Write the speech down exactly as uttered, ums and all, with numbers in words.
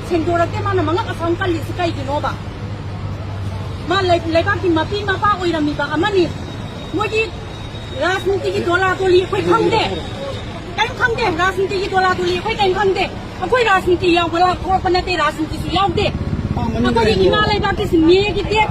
ꯁꯦꯡꯗꯣꯔꯛꯇꯦ꯫ ꯃꯥꯅ ꯃꯉꯛ ꯑꯁꯥꯡ ꯀꯜꯂꯤꯁꯤ ꯀꯩꯒꯤꯅꯣꯕ? ꯃꯥ ꯂꯩ-, ꯂꯩꯕꯥꯛꯀꯤ ꯃꯄꯤ ꯃꯄꯥ ꯑꯣꯏꯔꯝꯃꯤꯕ ꯑꯃꯅꯤ꯫ ꯃꯣꯏꯒꯤ ꯔꯥꯖꯅꯤꯇꯤꯒꯤ ꯗꯣꯂꯥ ꯗꯣꯂꯤ ꯑꯩꯈꯣꯏ ꯈꯪꯗꯦ꯫ ꯀꯔꯤꯝ ꯈꯪꯗꯦ꯫ ꯔꯥꯖꯅꯤꯇꯤꯒꯤ ꯗꯣꯂꯥ ꯗꯣꯂꯤ ꯑꯩꯈꯣꯏ ꯀꯔꯤꯝ ꯈꯪꯗꯦ꯫ ꯑꯩꯈꯣꯏ ꯔꯥꯖꯅꯤꯇꯤ ꯌꯥꯎꯕ ꯊꯣꯛꯂꯛꯄ ꯅꯠꯇꯦ, ꯔꯥꯖꯅꯤꯇꯤꯁꯨ ꯌꯥꯎꯗꯦ꯫ ꯑꯩꯈꯣꯏꯒꯤ ꯏꯃꯥ ꯂꯩꯕꯥꯛꯀꯤ ꯁꯤꯟꯃꯤꯒꯤ ꯗꯦꯠ